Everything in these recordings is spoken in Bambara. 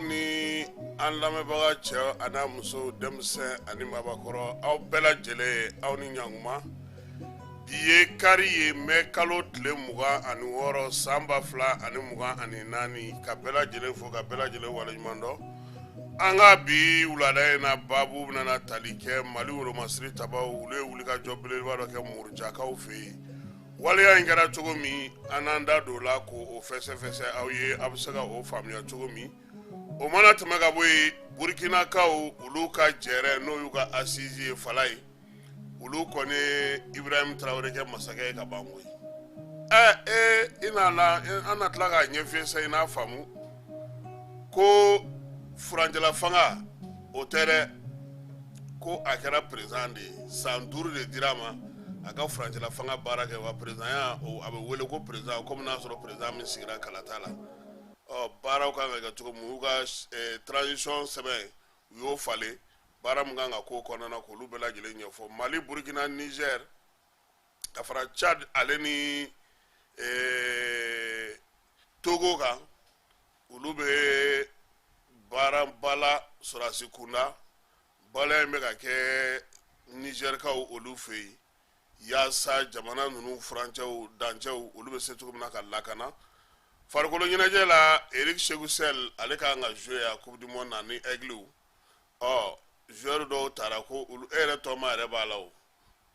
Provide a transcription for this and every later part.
ni an lamɛnbaga cɛ a n'a muso, denmisɛn ani mabakɔrɔ, aw bɛɛ lajɛlen, aw ni ɲankuma. Bi ye kari ye, mɛ kalo tile 26, san 2024. Ka bɛɛ lajɛlen fo, ka bɛɛ lajɛlen waleɲuman dɔn. An ka bi wulada in na, baabu bɛna tali kɛ Mali wolomasiri tabaw, olu ye wulikajɔ belebeleba dɔ kɛ Murujakaw fɛ yen. Waleya in kɛra cogo min, an n'an da don o la k'o fɛsɛfɛsɛ aw ye, aw bɛ se ka o faamuya cogo min. O mana tɛmɛ ka bɔ yen, Burukinakaw, olu ka jɛrɛ, n'o y'u ka assise ye, Falaye, olu kɔni ye Ibrahim Tarawele kɛ masakɛ ye ka ban koyi. Ɛ ee, i n'a la, an na tila k'a ɲɛf'i ye sa, i n'a faamu ko furancɛla fanga o tɛ dɛ, ko a kɛra président de ye. San 5 de dira a ma a ka furancɛla fanga baara kɛ. Wa présidentya, a bɛ wele ko président komi n'a sɔrɔ président min sigira kalata la. Ɔ, baaraw kan ka kɛ cogo min, u ka transition sɛbɛn, u y'o falen. Baara min kan ka k'o kɔnɔna na, k'olu bɛɛ lajɛlen ɲɛfɔ. Mali, Burukina, Niger, ka fara Chad ale ni Togo kan, olu bɛ baara ba la sɔrɔdasi kunda. Bala in bɛ ka kɛ Nizɛrikaw olu fɛ yen, yaasa jamana ninnu furancɛw, dancɛw, olu bɛ se cogo min na ka lakana. Farikolo ɲɛnajɛ la, Eric Sekou Chelle, ale ka kan ka jouer yan Coupe du monde na ni Aigles. Ɔ, joueur dɔw taara ko olu, e yɛrɛ tɔma yɛrɛ b'a la o,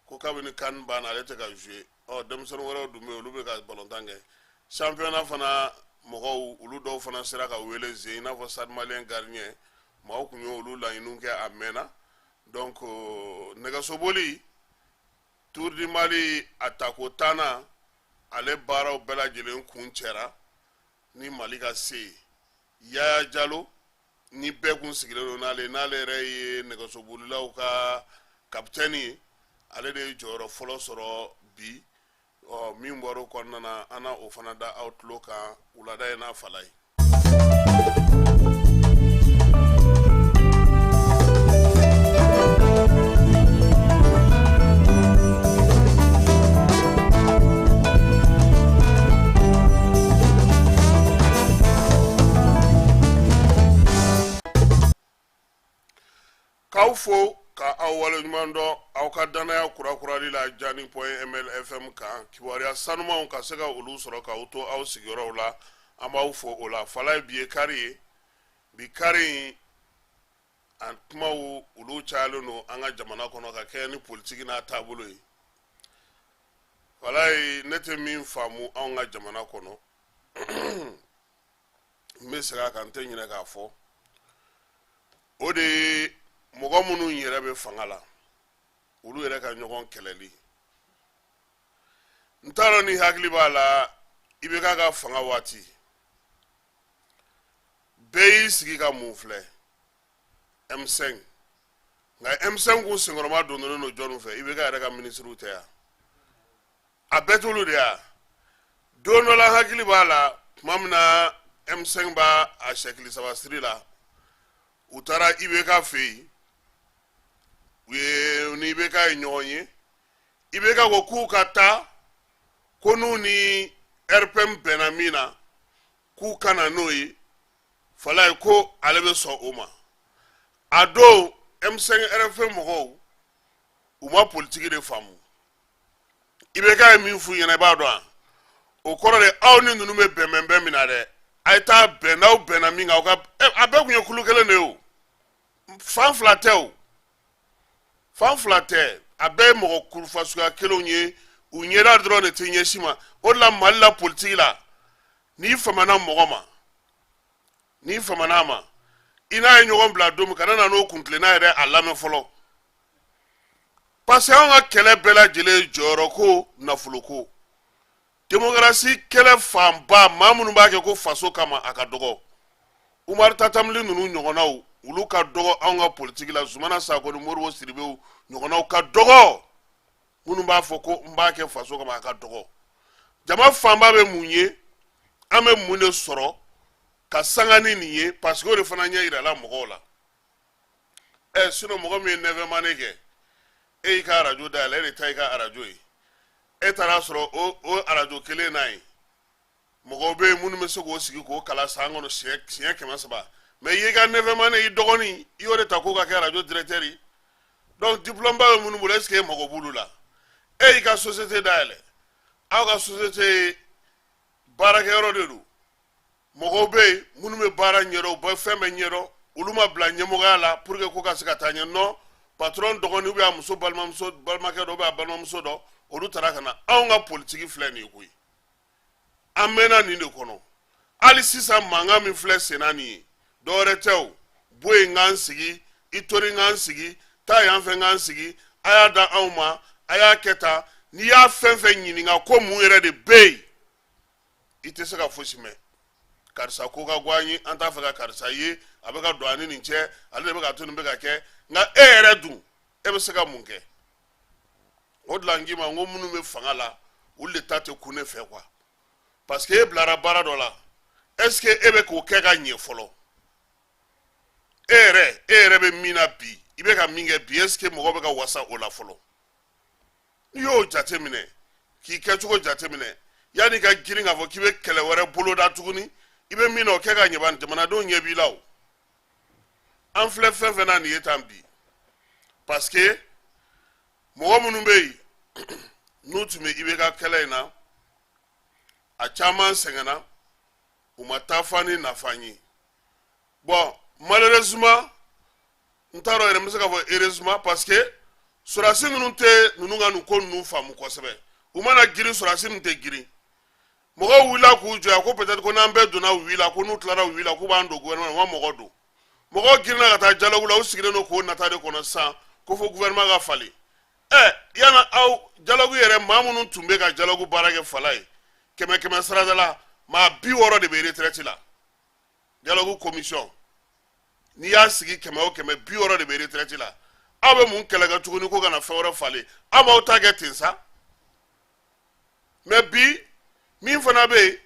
ko kabini CAN banna, ale tɛ ka jouer. Ɔ, denmisɛnnin wɛrɛw dun bɛ yen, olu bɛ ka balontan kɛ. Championnat fana mɔgɔw, olu dɔw fana sera ka wele zen, i n'a fɔ Stade Malien gardien, maaw tun ye olu laɲiniw kɛ a mɛnna. Donc nɛgɛsoboli Tour du Mali, a tako 10nan, ale baaraw bɛɛ lajɛlen kun cɛra ni Mali ka se ye. Yaya Jalo ni bɛɛ kun sigilen don n'ale, n'ale yɛrɛ ye nɛgɛsobolilaw ka kapitɛni ye, ale de ye jɔyɔrɔ fɔlɔ sɔrɔ bi. Ɔ, min bɔra o kɔnɔna na, an na o fana da aw tulo kan wulada in n'a fala ye. K'aw fo ka aw waleɲuman dɔn aw ka dannaya kurakurali la Jani point MLFM kan, kibaruya sanumanw ka se ka olu sɔrɔ k'aw to aw sigiyɔrɔw la. An b'aw fo o la. Falaye, bi ye kari ye. Bi kari in, an kumaw olu cayalen don an ka jamana kɔnɔ ka kɛɲɛ ni politiki n'a taabolo ye. Falaye, ne tɛ min faamu anw ka jamana kɔnɔ, n bɛ segin a kan, n tɛ ɲinɛ k'a fɔ, o de ye mɔgɔ minnu yɛrɛ bɛ fanga la, olu yɛrɛ ka ɲɔgɔn kɛlɛli. N t'a dɔn ni hakili b'a la, IBK ka fanga waati, bɛɛ y'i sigi ka mun filɛ? M5. Nka M5 kun senkɔrɔma dondonnen don jɔnniw fɛ? IBK yɛrɛ ka minisiriw tɛ yan? A bɛɛ t'olu de ya? Don dɔ la, hakili b'a la, tuma min na M5 b'a a sɛkili saba siri la, u taara IBK fɛ yen, u ye ni IBK ye ɲɔgɔn ye. IBK ko k'u ka taa, ko n'u ni RPM bɛnna min na, k'u ka na n'o ye. Falaye ko ale bɛ sɔn o ma. A don, M5 RFP mɔgɔw, u ma politiki de faamu. IBK ye min f'u ɲɛna, i b'a dɔn wa? O kɔrɔ de, aw ni ninnu bɛ bɛnbɛnbɛn min na dɛ, a ye taa bɛn. N'aw bɛnna min kan, aw ka a bɛɛ kun ye kulu kelen de ye o, fan fila tɛ o, fan fila tɛ. A bɛɛ ye mɔgɔ kulu fasuguya kelenw ye, u ɲɛda dɔrɔn de tɛ ɲɛsin ma. O de la, Mali la politiki la, n'i famana mɔgɔ ma, n'i famana a ma, i n'a ye ɲɔgɔn bila don min, kana na n'o kuntilenna yɛrɛ a lamɛn fɔlɔ, parce que anw ka kɛlɛ bɛɛ lajɛlen, jɔyɔrɔ ko, nafolo ko, demokarasi kɛlɛ fanba, maa minnu b'a kɛ ko faso kama, a ka dɔgɔ. Umaru Tatamuli ninnu ɲɔgɔnnaw, olu ka dɔgɔ anw ka politiki la. Zumana Sako ni Moribo Siribew ɲɔgɔnnaw ka dɔgɔ. Minnu b'a fɔ ko n b'a kɛ faso kama, a ka dɔgɔ. Jama fanba bɛ mun ye? An bɛ mun de sɔrɔ ka sanga ni nin ye? Parce que o de fana ɲɛ yirala mɔgɔw la. Ɛ, sinon mɔgɔ min ye neuvième année kɛ, e y'i ka arajo dayɛlɛ, e de ta y'i ka arajo ye, e taara sɔrɔ o arajo kelen n'a ye, mɔgɔw bɛ yen minnu bɛ se k'o sigi k'o kalan san kɔnɔ siɲɛ 300. Mais i y'i ka neuvième année, i dɔgɔnin, i y'o de ta k'o ka kɛ radio directeur ye. Donc diplôme ba bɛ minnu bolo, est ce que e mago b'olu la? E y'i ka société dayɛlɛ, aw ka société ye baarakɛyɔrɔ de don. Mɔgɔw bɛ yen minnu bɛ baara ɲɛdɔn, u bɛ fɛn bɛɛ ɲɛdɔn, olu ma bila ɲɛmɔgɔya la pour que ko ka se ka taa ɲɛ. Non, patron dɔgɔnin ou bien a muso balimamuso, balimakɛ dɔ ou bien a balimamuso dɔ, olu taara ka na. Anw ka politiki filɛ nin ye koyi, an mɛnna nin de kɔnɔ. Hali sisan mankan min filɛ senna nin ye, dɔwɛrɛ tɛ o. Bɔ yen k'an sigi, i tori k'an sigi, taa yan fɛ k'an sigi, a y'a da anw ma, a y'a kɛ tan. N'i y'a fɛn fɛn ɲininka ko mun yɛrɛ de bɛ yen, i tɛ se ka fosi mɛn. Karisa ko ka go an ye, an t'a fɛ ka karisa ye, a bɛ ka don an ni nin cɛ, ale de bɛ ka to nin bɛ ka kɛ. Nka e yɛrɛ dun, e bɛ se ka mun kɛ? O de la n k'i ma n ko minnu bɛ fanga la, olu de ta tɛ kun ne fɛ quoi, parce que e bilara baara dɔ la, est ce que e bɛ k'o kɛ ka ɲɛ fɔlɔ? E yɛrɛ bɛ min na bi, i bɛ ka min kɛ bi, est ce que mɔgɔ bɛ ka wasa o la fɔlɔ? N'i y'o jateminɛ, k'i kɛcogo jateminɛ, yanni ka girin k'a fɔ k'i bɛ kɛlɛ wɛrɛ boloda tuguni, i bɛ min na, o kɛ ka ɲɛ, jamanadenw ɲɛ b'i la. O an filɛ fɛn fɛn na nin ye tan bi, parce que mɔgɔ minnu bɛ yen n'u tun bɛ IBK kɛlɛ in na, a caman sɛgɛnna, u ma taa fa ni nafa ye. Bon, malheureusement, n t'a dɔn yɛrɛ n bɛ se k'a fɔ heureusement, parce que sɔrɔdasi ninnu tɛ ninnu ka nin ko ninnu faamu kosɛbɛ. U mana girin, sɔrɔdasi ninnu tɛ girin. Mɔgɔw wulila k'u jɔ yan ko peut-être ko n'an bɛɛ donna oui la, ko n'u tilara oui la, k'u b'an don gouvernement na. U ma mɔgɔ don. Mɔgɔw girinna ka taa dialogue la, u sigilen don k'o nata de kɔnɔ sisan ko fo gouvernement ka falen. Ɛ, yana aw dialogue yɛrɛ, maa minnu tun bɛ ka dialogue baara kɛ fala ye, kɛmɛ kɛmɛ sarada la, maa 60 de bɛ retraite la. Dialogue commission, n'i y'a sigi, kɛmɛ o kɛmɛ, 60 de bɛ retraite la. Aw bɛ mun kɛlɛ kɛ tuguni ko ka na fɛn wɛrɛ falen? Aw b'aw ta kɛ ten sa. Mais bi min fana bɛ yen,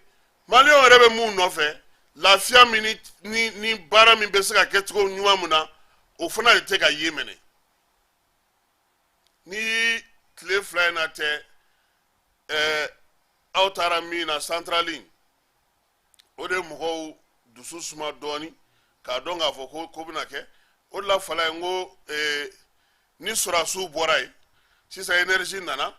maliyɛnw yɛrɛ bɛ mun nɔfɛ, lafiya min ni baara min bɛ se ka kɛ cogo ɲuman min na, o fana de tɛ ka ye mɛnɛ. Ni tile 2 in na tɛ, aw taara min na centrale, o de ye mɔgɔw dusu suma dɔɔni k'a dɔn k'a fɔ ko ko bɛna kɛ. O de la fala ye n ko ni sɔrɔdasiw bɔra yen sisan, énergie nana.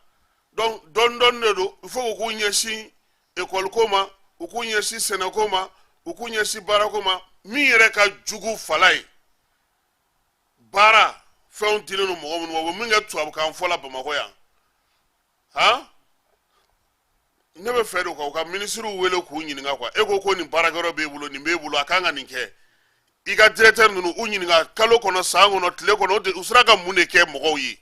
Donc dɔɔni dɔɔni de don. Il faut k'u k'u ɲɛsin école ko ma, u k'u ɲɛsin sɛnɛko ma, u k'u ɲɛsin baarako ma. Min yɛrɛ ka jugu fala ye, baara fɛnw dilen don mɔgɔ minnu ma, u bɛ min kɛ tubabukan fɔ la Bamakɔ yan, han, ne bɛ fɛ de ka u ka minisiriw wele k'u ɲininka quoi. E ko ko nin baarakɛyɔrɔ b'e bolo, nin b'e bolo, a kan ka nin kɛ. I ka directeur ninnu, u ɲininka kalo kɔnɔ, san kɔnɔ, tile kɔnɔ, o de u sera ka mun de kɛ mɔgɔw ye?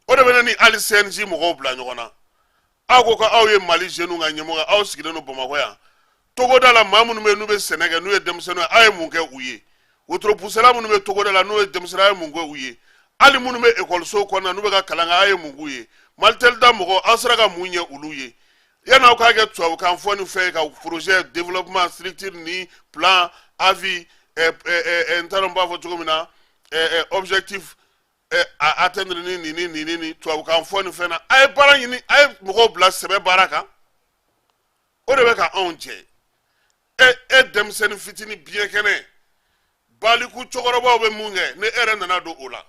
O de bɛ ne ni hali CNJ mɔgɔw bila ɲɔgɔn na. Aw ko ko aw ye Mali jeunes ka ɲɛmɔgɔ, aw sigilen don Bamakɔ yan togoda la. Maa minnu bɛ yen n'u bɛ sɛnɛ kɛ, n'u ye denmisɛnninw ye, aw ye mun kɛ u ye? Wotoropusɛla minnu bɛ togoda la, n'u ye denmisɛnnin, aw ye mun kɛ u ye? Hali minnu bɛ ekɔliso kɔnɔna, n'u bɛ ka kalan kɛ, aw ye mun k'u ye? Malitel da mɔgɔw, aw sera ka mun ɲɛ olu ye? Yanni aw k'a kɛ tubabukan fɔ ni fɛn ye ka projet développement structure ni plan avis, n t'a dɔn n b'a fɔ cogo min na, objectif à atteindre ni nin ni nin ni nin tubabukan fɔ ni fɛn na, a ye baara ɲini, a ye mɔgɔw bila sɛbɛ baara kan. O de bɛ ka anw jɛ. E denmisɛnnin fitinin biɲɛ kɛnɛ, baliku cɛkɔrɔbaw bɛ mun kɛ ni e yɛrɛ nana don o la?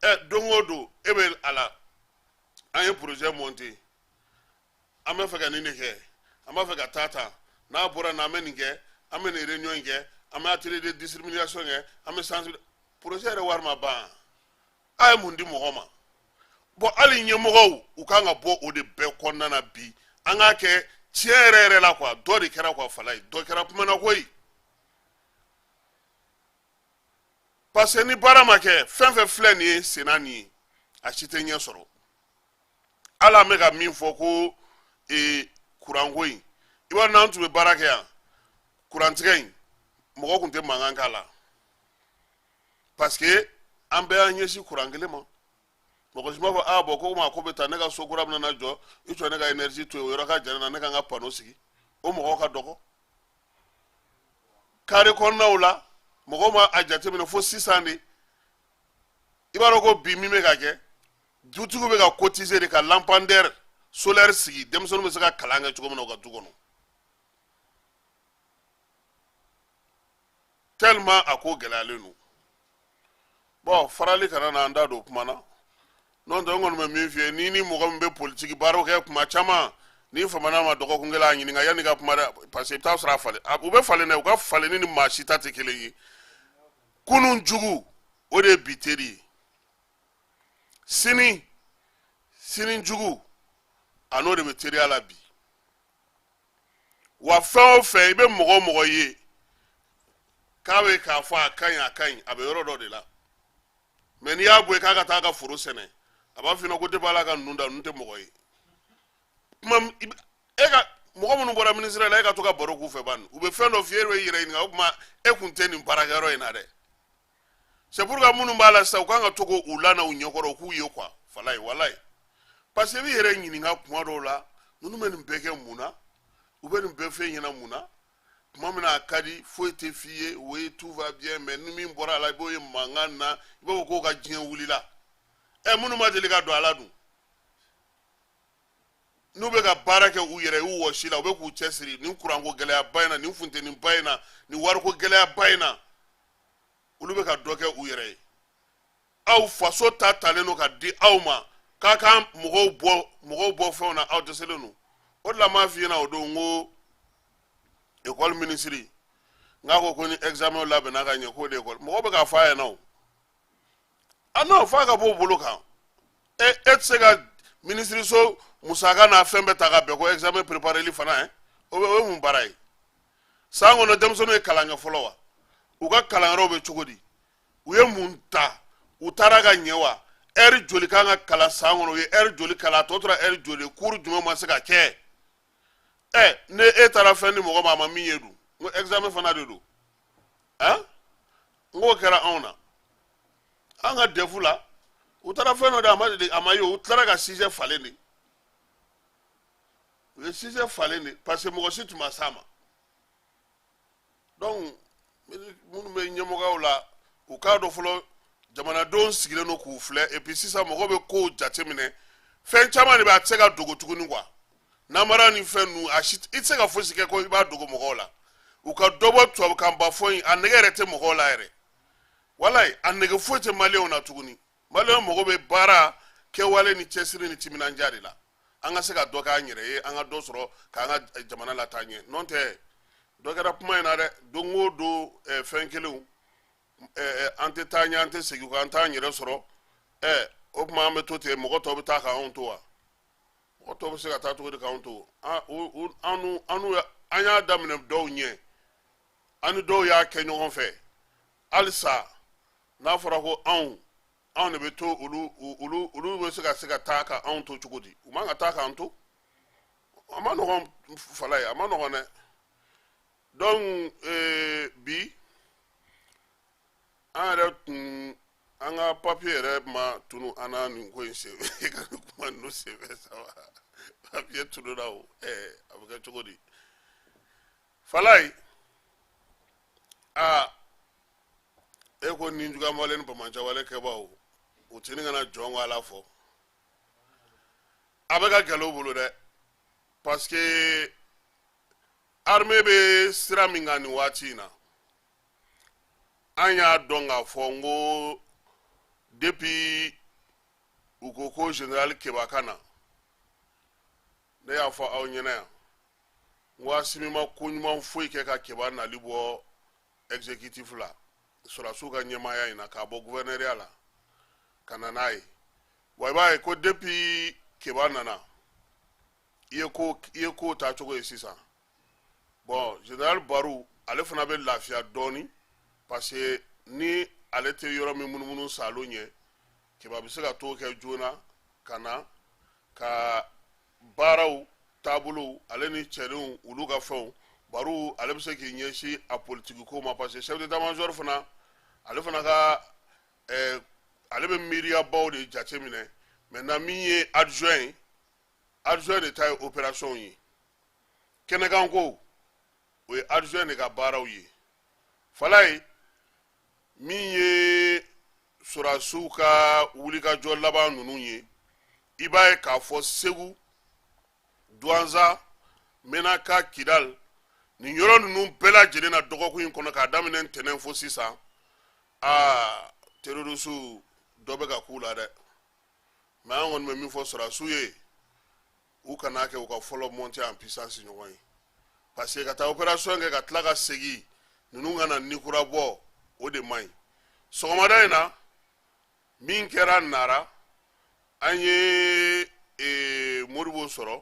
Ɛ, don o don e bɛ a la, an ye projet monter, an bɛ fɛ ka nin de kɛ, an b'a fɛ ka taa tan, n'a bɔra nin, an bɛ nin kɛ, an bɛ nin réunion in kɛ, an bɛ atelier de discrimination kɛ, an bɛ sensibiliser. Projet yɛrɛ wari ma ban, a ye mun di mɔgɔ ma? Bon, hali ɲɛmɔgɔw, u kan ka bɔ o de bɛɛ kɔnɔna na bi. An k'a kɛ tiɲɛ yɛrɛ yɛrɛ la quoi. Dɔ de kɛra quoi, fala ye, dɔ kɛra kuma na koyi, parce que ni baara ma kɛ, fɛn fɛn filɛ nin ye senna nin ye, a si tɛ ɲɛ sɔrɔ. Hali an bɛ ka min fɔ ko kuranko in, i b'a dɔn, n'an tun bɛ baara kɛ yan, kurantigɛ in, mɔgɔ tun tɛ mankan k'a la, parce que an bɛɛ y'an ɲɛsin kuran kelen ma. Mɔgɔ si m'a fɔ aa, bɔn, ko ma ko bɛ taa ne ka so kura bɛna na jɔ, i jɔ ne ka énergie to yen, o yɔrɔ ka jan ne na, ne ka n ka panneau sigi. O mɔgɔw ka dɔgɔ carré kɔnɔnaw la, mɔgɔw ma a jateminɛ fo sisan de. I b'a dɔn ko bi min bɛ ka kɛ, dutigiw bɛ ka cotiser de ka lampadaire solaire sigi, denmisɛnninw bɛ se ka kalan kɛ cogo min na u ka du kɔnɔ. Tellement a ko gɛlɛyalen don. Bon, farali kana na an da don kuma na. N'o tɛ, n kɔni bɛ min f'i ye, n'i ni mɔgɔ min bɛ politiki baaraw kɛ kuma caman, n'i famana ma dɔgɔkun kelen, a ɲininka yanni ka kuma dɛ, parce que i bɛ taa sɔrɔ a falen, u bɛ falen dɛ. U ka falenni ni maa si ta tɛ kelen ye. Kunun jugu, o de ye bi teri ye. Sini sini jugu, a n'o de bɛ teriya la bi. Wa fɛn o fɛn, i bɛ mɔgɔ o mɔgɔ ye k'a bɛ k'a fɔ a ka ɲi, a ka ɲi, a bɛ yɔrɔ dɔ de la. Mais n'i y'a bɔ yen k'a ka taa a ka foro sɛnɛ, a b'a f'i ɲɛna ko depuis Ala ka ninnu da, ninnu tɛ mɔgɔ ye. Kuma e ka mɔgɔ minnu bɔra minisiriya la, e ka to ka baro k'u fɛ bani, u bɛ fɛn dɔ f'i ye, e bɛ i yɛrɛ ɲininka, o tuma e kun tɛ nin baarakɛyɔrɔ in na dɛ. C'est pourquoi minnu b'a la sisan, u kan ka to k'u lana u ɲɛkɔrɔ, u k'u ye quoi, falayi walayi. Parce que i b'i yɛrɛ ɲininka kuma dɔw la, ninnu bɛ nin bɛɛ kɛ mun na? U bɛ nin bɛɛ f'e ɲɛna mun na? Tuma min na a ka di, foyi tɛ f'i ye, oui, tout va bien. Mais ni min bɔra a la, i b'o ye mankan na, i b'a fɔ k'o ka diɲɛ wulila. Ɛ, minnu ma deli ka don a la dun, n'u bɛ ka baara kɛ u yɛrɛ y'u wɔsi la, u bɛ k'u cɛsiri nin kuranko gɛlɛyaba in na, nin funteniba in na, nin wariko gɛlɛyaba in na, olu bɛ ka dɔ kɛ u yɛrɛ ye. Aw faso ta talen don ka di aw ma k'a kan mɔgɔw bɔ, mɔgɔw bɔ fɛnw na, aw dɛsɛlen don. O de la n m'a f'i ɲɛna o don, n ko ekɔli minisiri, n k'a ko ko ni examen labɛnna ka ɲɛ, k'o de ekɔli mɔgɔ bɛ k'a fɔ a ɲɛna o. A non, f'a ka b'o bolo kan. E tɛ se ka minisiriso musaka n'a fɛn bɛɛ ta ka bɛn ko examen prépareli fana ye. O ye mun baara ye? San kɔnɔ, denmisɛnninw ye kalan kɛ fɔlɔ wa? U ka kalanyɔrɔw bɛ cogo di? U ye mun ta? U taara ka ɲɛ wa? Ɛri joli kan ka kalan san kɔnɔ? U ye ɛri joli kalan? A tɔ tora ɛri joli? Cours jumɛn ma se ka kɛ? Ɛ, ne e taara fɛn di mɔgɔ ma, a ma min ye dun? N ko examen fana de don. Ɛn, n k'o kɛra anw na, an ka DEF la. U taara fɛn dɔ di, a ma de, a ma ye. U tilara ka sujet falen de, u ye sujet falen de, parce que mɔgɔ si tun ma s'a ma. Donc minnu bɛ ɲɛmɔgɔyaw la, u k'a dɔn fɔlɔ, jamanadenw sigilen don k'u filɛ. Et puis sisan, mɔgɔw bɛ kow jateminɛ, fɛn caman de bɛ, a tɛ se ka dogo tuguni quoi. Namara ni fɛn ninnu, a si i tɛ se ka fosi kɛ ko i b'a dogo mɔgɔw la. U ka dɔ bɔ tubabukanba fɔ in, a nege yɛrɛ tɛ mɔgɔw la yɛrɛ. Walayi, a nege foyi tɛ maliyɛnw na tuguni. Maliyɛnw mago bɛ baara kɛwale ni cɛsiri ni timinandiya de la, an ka se ka dɔ k'an yɛrɛ ye, an ka dɔ sɔrɔ k'an ka jamana lataa ɲɛ. N'o tɛ, dɔ kɛra kuma in na dɛ. Don o don, fɛn kelenw, an tɛ taa ɲɛ, an tɛ segin kɔ, an t'an yɛrɛ sɔrɔ. O tuma an bɛ to ten, mɔgɔ tɔw bɛ taa k'anw to wa? Mɔgɔ tɔw bɛ se ka taa cogo di k'anw to? An y'a daminɛ dɔw ɲɛ, an ni dɔw y'a kɛ ɲɔgɔn fɛ. Halisa n'a fɔra ko anw de bɛ to, olu bɛ se ka taa ka anw to cogo di? U man ka taa k'an to. A ma nɔgɔn, fala ye, a ma nɔgɔn dɛ. Donc bi an yɛrɛ tun, an ka papiye yɛrɛ ma tunu an na nin ko in sen fɛ, ka nin kuma ninnu sen fɛ sa, papiye tununa o. A bɛ kɛ cogo di, falayi? Aa, e ko nin jugamawale ni bamancɛwale kɛbaw, u tɛ ni kana jɔn ko Ala fɔ, a bɛ ka gɛlɛ u bolo dɛ, parce que armée bɛ sira min kan nin waati in na, an y'a dɔn k'a fɔ n ko depuis u ko ko général Keba ka na, ne y'a fɔ aw ɲɛna yan, n ko Asimi ma ko ɲuman foyi kɛ ka Keba nali bɔ exécutif la, sɔrɔdasiw ka ɲɛmaaya in na, k'a bɔ gouverneuriya la ka na n'a ye. Wa i b'a ye ko depuis Keba nana, i ye ko ta cogo ye sisan. Bon, général Baru, ale fana bɛ lafiya dɔɔni, parce que ni ale tɛ yɔrɔ min munumunu salo ɲɛ, Keba bɛ se ka t'o kɛ joona ka na ka baaraw taabolow, ale ni cɛdenw, olu ka fɛnw. Baru, ale bɛ se k'i ɲɛsin a politiki ko ma, parce que chef d'état major fana, ale fana ka ale bɛ miiriyabaw de jateminɛ. Maintenant, min ye adjoint ye, adjoint de ta ye opération ye, kɛnɛkanko, o ye adjoint de ka baaraw ye. Falaye, min ye sɔrɔdasiw ka wulikajɔ laban ninnu ye, i b'a ye k'a fɔ Segu, Duwanza, Menaka, Kidal. Nin yɔrɔ ninnu bɛɛ lajɛlen na dɔgɔkun in kɔnɔ, k'a daminɛ ntɛnɛn fo sisan, aa, terrorisiw dɔ bɛ ka k'u la dɛ. Mais an kɔni bɛ min fɔ sɔrɔdasiw ye, u kana kɛ u ka fɔlɔ monter en puissance ɲɔgɔn ye, parce que ka taa opération kɛ ka tila ka segin, ninnu ka na ni kura bɔ, o de man ɲi. Sɔgɔmada in na, min kɛra Nara, an ye Modibo sɔrɔ,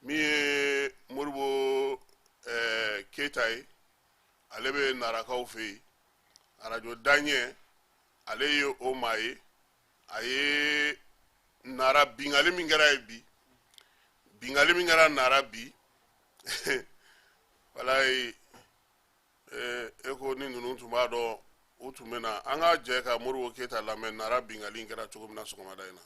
min ye Modibo Keyita ye, ale bɛ Narakaw fɛ yen, arajo daɲɛ, ale ye o maa ye. A ye Nara bingali min kɛra yen bi, bingali min kɛra Nara bi, walayi, e ko ni ninnu tun b'a dɔn, u tun bɛ na. An ka jɛ ka Modibo Keyita lamɛn, Nara bingali kɛra cogo min na sɔgɔmada in na.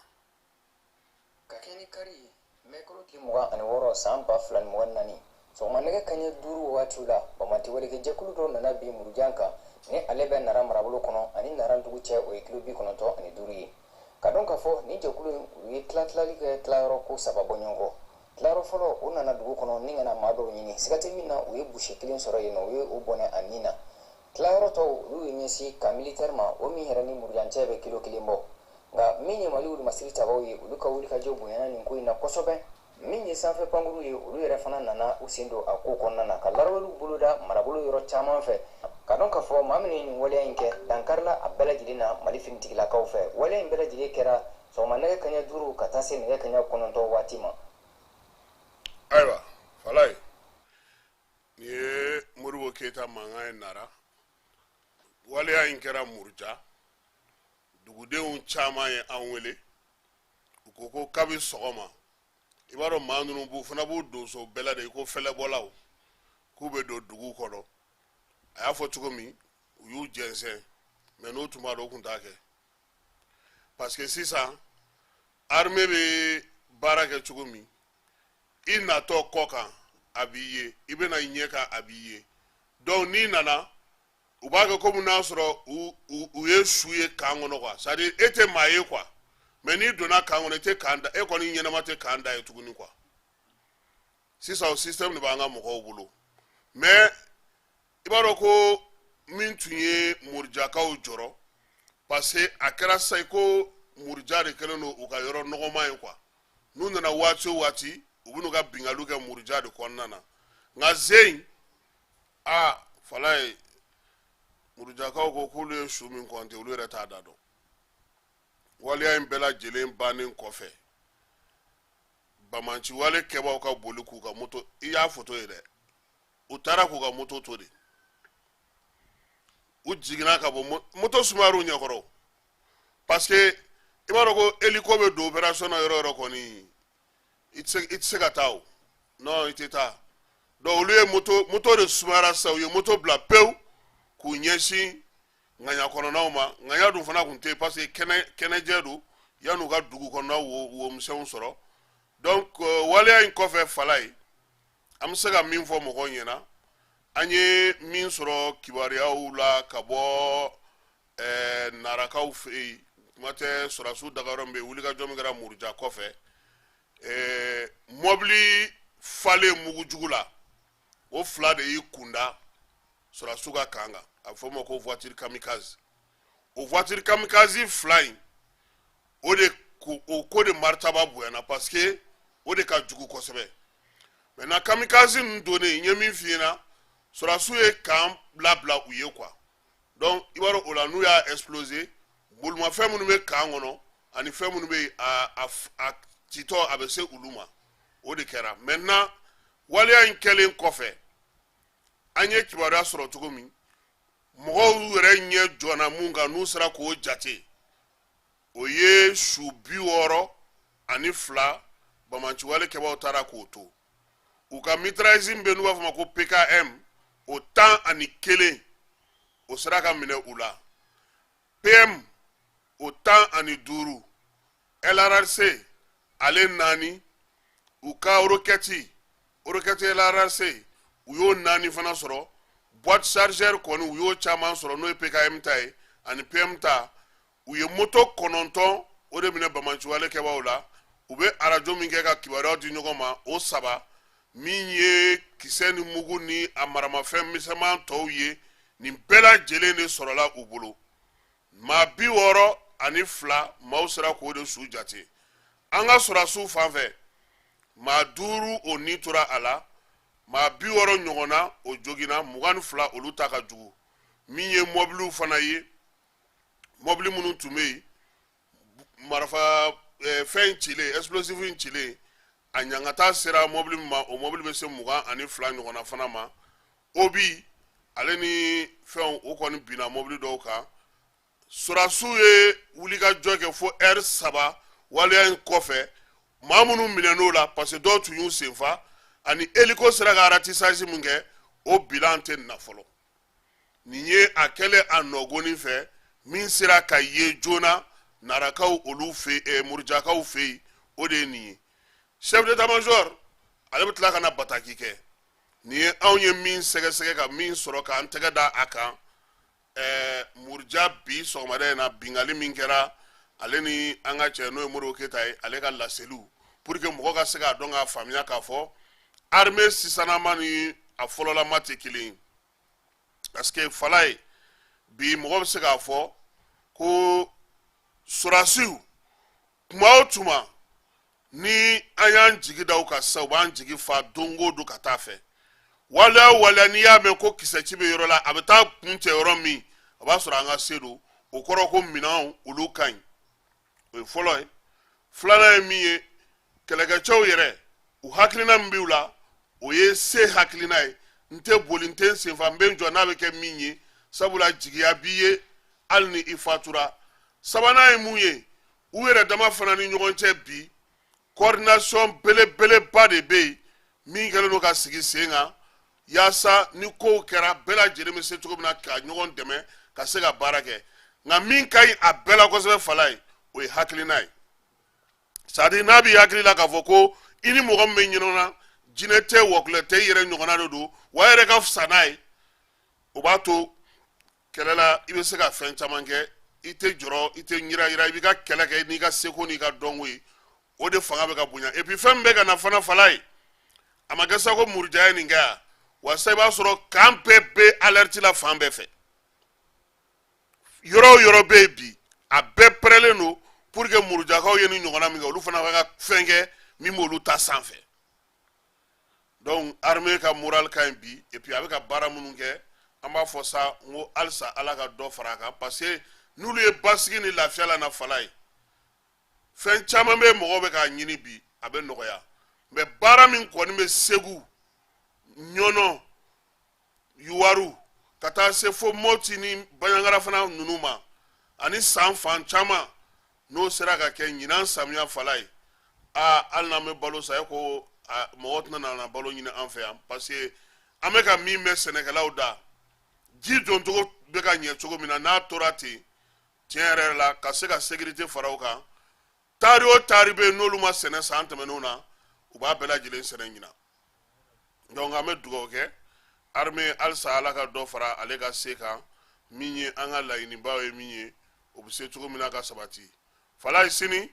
Ka kɛ ni kari ye, mɛkalo tile 26 san 2024, sɔgɔma nɛgɛ kaɲɛ 5 waatiw la, banbaanci walekɛjɛkulu dɔ nana bin Murujan kan, ni ale bɛ Nara marabolo kɔnɔ. Ani Nara dugu cɛ, o ye kilo 95 ye. Ka dɔn k'a fɔ nin jɛkulu in, u ye tilatilali kɛ tilayɔrɔ ko saba bɔ ɲɔgɔn kɔ. Tilayɔrɔ fɔlɔ, u nana dugu kɔnɔ ni ka na maa dɔw ɲini. Siga tɛ min na, u ye boucher kelen sɔrɔ yen nɔ, u ye o bɔnɛ a nin na. Tilayɔrɔ tɔw, olu ye ɲɛsin camp militaire ma, o min yɛrɛ ni Murujan cɛ bɛ kilo 1 bɔ. Nka min ye Mali wulumasiri tabaw ye, olu ka wulikajɔ bonyana nin ko in na kosɛbɛ. Min ye sanfɛ pankuru ye, olu yɛrɛ fana nana u sen don a ko kɔnɔna na, ka laraweliw boloda marabolo yɔrɔ caman fɛ. Ka dɔn k'a fɔ maa minnu ye nin waleya in kɛ, dankarila a bɛɛ lajɛlen na Mali finitigilakaw fɛ. Waleya in bɛɛ lajɛlen kɛra sɔgɔma nɛgɛ kaɲɛ 5 ka taa se nɛgɛ kaɲɛ 9 waati ma. Ayiwa Falaye, nin ye Modibo Keyita mankan ye Nara. Waleya in kɛra Muruja, dugudenw caman ye an wele, u ko ko kabi sɔgɔma, i b'a dɔn maa ninnu b'u fana b'u donso bɛɛ la de, i ko fɛlɛbɔlaw, k'u bɛ don dugu kɔnɔ. A y'a fɔ cogo min, u y'u jɛnsɛn, mais n'u tun b'a dɔn, u tun t'a kɛ, parce que sisan armée bɛ baara kɛ cogo min, i natɔ kɔ kan a b'i ye, i bɛna i ɲɛ kan a b'i ye. Donc n'i nana, u b'a kɛ komi n'a sɔrɔ u ye su ye camp kɔnɔ quoi, c'est à dire e tɛ maa ye quoi. Mais n'i donna camp kɔnɔ, i tɛ camp da, e kɔni ɲɛnama tɛ camp da ye tuguni quoi. Sisan o système de b'an ka mɔgɔw bolo. Mais i b'a dɔn ko min tun ye Murijakaw jɔrɔ, parce que a kɛra sisan i ko Muruja de kɛlen don u ka yɔrɔ nɔgɔman ye quoi. N'u nana waati o waati, u bɛn'u ka bingaliw kɛ Muruja de kɔnɔna na. Nka zen a Falaye, Murujakaw ko k'olu ye su min kɔnte, olu yɛrɛ t'a da dɔn. Waleya in bɛɛ lajɛlen bannen kɔfɛ, banbaanci wale kɛbaaw ka boli k'u ka moto, i y'a foto ye dɛ, u taara k'u ka moto to de, u jiginna ka bɔ moto, sumayar'u ɲɛkɔrɔ, parce que i b'a dɔn ko hélico bɛ don opération na yɔrɔ o yɔrɔ kɔni, i tɛ se ka taa o, non, i tɛ taa. Donc olu ye moto de sumayara sisan, u ye moto bila pewu k'u ɲɛsin ŋaɲa kɔnɔnaw ma. Ŋaɲa dun fana tun tɛ yen, parce que kɛnɛjɛ don, yan'u ka dugu kɔnɔna womisɛnw sɔrɔ. Donc waleya in kɔfɛ, Falaye, an bɛ se ka min fɔ mɔgɔw ɲɛna, an ye min sɔrɔ kibaruyaw la ka bɔ Narakaw fɛ yen, kuma tɛ sɔrɔdasiw dagayɔrɔ min bɛ yen, wulikajɔ min kɛra Muruja kɔfɛ, mɔbili falen mugujugu la, o fila de y'i kunda sɔrɔdasiw ka camp kan. A bɛ fɔ o ma ko voiture kamikaze. O voiture kamikaze fila in, o de ko o ko de maritaba bonyana, parce que o de ka jugu kosɛbɛ. Maintenant, kamikaze ninnu donnen, n ye min f'i ɲɛna, sɔrɔdasiw ye camp labila u ye quoi. Donc i b'a dɔn o la, n'u y'a exploser, bolimafɛn minnu bɛ camp kɔnɔ ani fɛn minnu bɛ yen, a citɔ a bɛ se olu ma. O de kɛra. Maintenant, waleya in kɛlen kɔfɛ, an ye kibaruya sɔrɔ cogo min, mɔgɔw yɛrɛ ɲɛ jɔnna mun kan, n'u sera k'o jate, o ye su 62 banbaanciwale kɛbaaw taara k'o to. U ka mitrailleuse min bɛ yen, n'u b'a fɔ ma ko PKM, o 11, o sera ka minɛ u la. PM, o 15, LRRC ale naani, u ka roquette LRRC, u y'o naani fana sɔrɔ. Boîte chargeur kɔni, u y'o caman sɔrɔ, n'o ye PKM ta ye ani PM ta. U ye moto 9, o de minɛ banbaanciwale kɛbaaw la. U bɛ arajo min kɛ ka kibaruyaw di ɲɔgɔn ma, o saba. Min ye kisɛ ni mugu ni a maramafɛn misɛnman tɔw ye, nin bɛɛ lajɛlen de sɔrɔla u bolo. Maa 62 maaw sera k'o de su jate. An ka sɔrɔdasiw fan fɛ, maa 5 o ni tora a la, maa 60 ɲɔgɔnna o joginna, 22 olu ta ka jugu. Min ye mɔbiliw fana ye, mɔbili minnu tun bɛ yen, marifa fɛn cilen, explosif in cilen, a ɲangata sera mɔbili min ma, o mɔbili bɛ se 22 ɲɔgɔnna fana ma. Obi ale ni fɛnw, o kɔni binna mɔbili dɔw kan. Sɔrɔdasiw ye wulikajɔ kɛ fo ɛri 3 waleya in kɔfɛ. Maa minnu minɛn'o la, parce que dɔw tun y'u senfa, ani hélico sera ka ratissage min kɛ, o bilan tɛ na fɔlɔ. Nin ye a kɛlen a nɔgɔnin fɛ min sera ka ye joona Narakaw olu fɛ, Murujakaw fɛ yen, o de ye nin ye. Chef d'état major ale bɛ tila ka na bataki kɛ. Nin ye anw ye min sɛgɛsɛgɛ ka min sɔrɔ k'an tɛgɛ da a kan. Muruja bi sɔgɔmada in na, bingali min kɛra, ale ni an ka cɛ n'o ye Modibo Keyita ye, ale ka laseliw pour que mɔgɔ ka se k'a dɔn k'a faamuya k'a fɔ armée sisanama ni a fɔlɔlama tɛ kelen ye. Parce que Falaye, bi mɔgɔ bɛ se k'a fɔ ko sɔrɔdasiw tuma o tuma ni an y'an jigi da u kan sisan, u b'an jigi fa don o don ka taa fɛ. Waleya o waleya, n'i y'a mɛn ko kisɛci bɛ yɔrɔ la, a bɛ taa kuncɛ yɔrɔ min, a b'a sɔrɔ an ka se don o kɔrɔ ko minɛnw olu ka ɲi. O ye fɔlɔ ye. Filanan ye min ye, kɛlɛkɛcɛw yɛrɛ u hakilina min b'u la, o ye se hakilina ye. N tɛ boli, n tɛ n senfa, n bɛ n jɔ n'a bɛ kɛ min ye, sabula jigiya b'i ye hali ni i fatura. Sabanan ye mun ye, u yɛrɛ dama fana ni ɲɔgɔn cɛ bi, coordination belebeleba de bɛ yen min kɛlen don ka sigi sen kan, yaasa ni kow kɛra, bɛɛ lajɛlen bɛ se cogo min na ka ɲɔgɔn dɛmɛ ka se ka baara kɛ. Nka min ka ɲi a bɛɛ la kosɛbɛ, Falaye, o ye hakilina ye. C'est à dire n'a b'i hakili la k'a fɔ ko i ni mɔgɔ min bɛ ɲɔgɔn na, jinɛ tɛ, wɔkulɛ tɛ, i yɛrɛ ɲɔgɔnna de don, wa e yɛrɛ ka fisa n'a ye, o b'a to kɛlɛ la i bɛ se ka fɛn caman kɛ, i tɛ jɔrɔ, i tɛ yira yira, i b'i ka kɛlɛ kɛ n'i ka seko n'i ka dɔnko ye. O de fanga bɛ ka bonya. Et puis fɛn min bɛ ka na fana, Falaye, a ma kɛ sa ko Muruja ye nin kɛ yan wa sa, i b'a sɔrɔ camp bɛɛ bɛ alerte la fan bɛɛ fɛ. Yɔrɔ o yɔrɔ bɛ yen bi, a bɛɛ pɛrɛlen don pour que Murujakaw ye nin ɲɔgɔnna min kɛ, olu fana ka fɛn kɛ min b'olu ta sanfɛ. Donc armée ka moral ka ɲi bi. Et puis a bɛ ka baara minnu kɛ, an b'a fɔ sa n ko halisa Ala ka dɔ fara a kan, parce que n'olu ye basigi ni lafiya la na, Falaye, fɛn caman bɛ mɔgɔw bɛ k'a ɲini bi, a bɛ nɔgɔya. Mais baara min kɔni bɛ Segu, Ɲɔnɔ, Yuwaru, ka taa se fo Moti ni Baɲangara fana ninnu ma, ani san fan caman, n'o sera ka kɛ ɲinan samiya, Falaye, aa, hali n'an bɛ balo san, e ko mɔgɔ tɛna na balo ɲini an fɛ yan, parce que an bɛ ka min mɛn sɛnɛkɛlaw da, ji doncogo bɛ ka ɲɛ cogo min na, n'a tora ten, tiɲɛ yɛrɛ la, ka se ka sécurité fara o kan, taari o taari bɛ yen n'olu ma sɛnɛ san tɛmɛnenw na, u b'a bɛɛ lajɛlen sɛnɛ ɲinan. Donc an bɛ dugawu kɛ armée, halisa Ala ka dɔ fara ale ka se kan. Min ye an ka laɲinibaw ye, min ye o bɛ se cogo min na ka sabati. Falaye, sini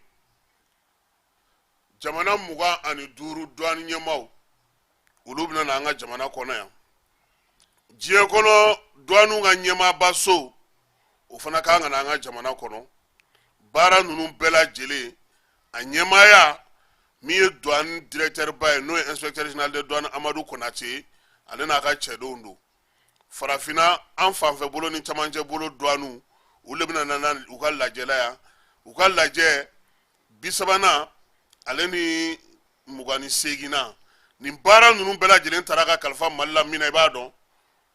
jamana 25 douane ɲɛmaaw olu bɛna na an ka jamana kɔnɔ yan. Diɲɛ kɔnɔ douane ka ɲɛmaaba so, o fana kan ka na an ka jamana kɔnɔ. Baara ninnu bɛɛ lajɛlen a ɲɛmaaya, min ye douane directeur ba ye, n'o ye inspecteur général de douane Amadu Konate ye, ale n'a ka cɛdenw don. Farafinna an fanfɛ bolo ni camancɛ bolo douane, olu de bɛna na u ka lajɛla yan. U ka lajɛ 30nan ale ni 28nan, nin baara ninnu bɛɛ lajɛlen taara ka kalifa Mali la min na, i b'a dɔn,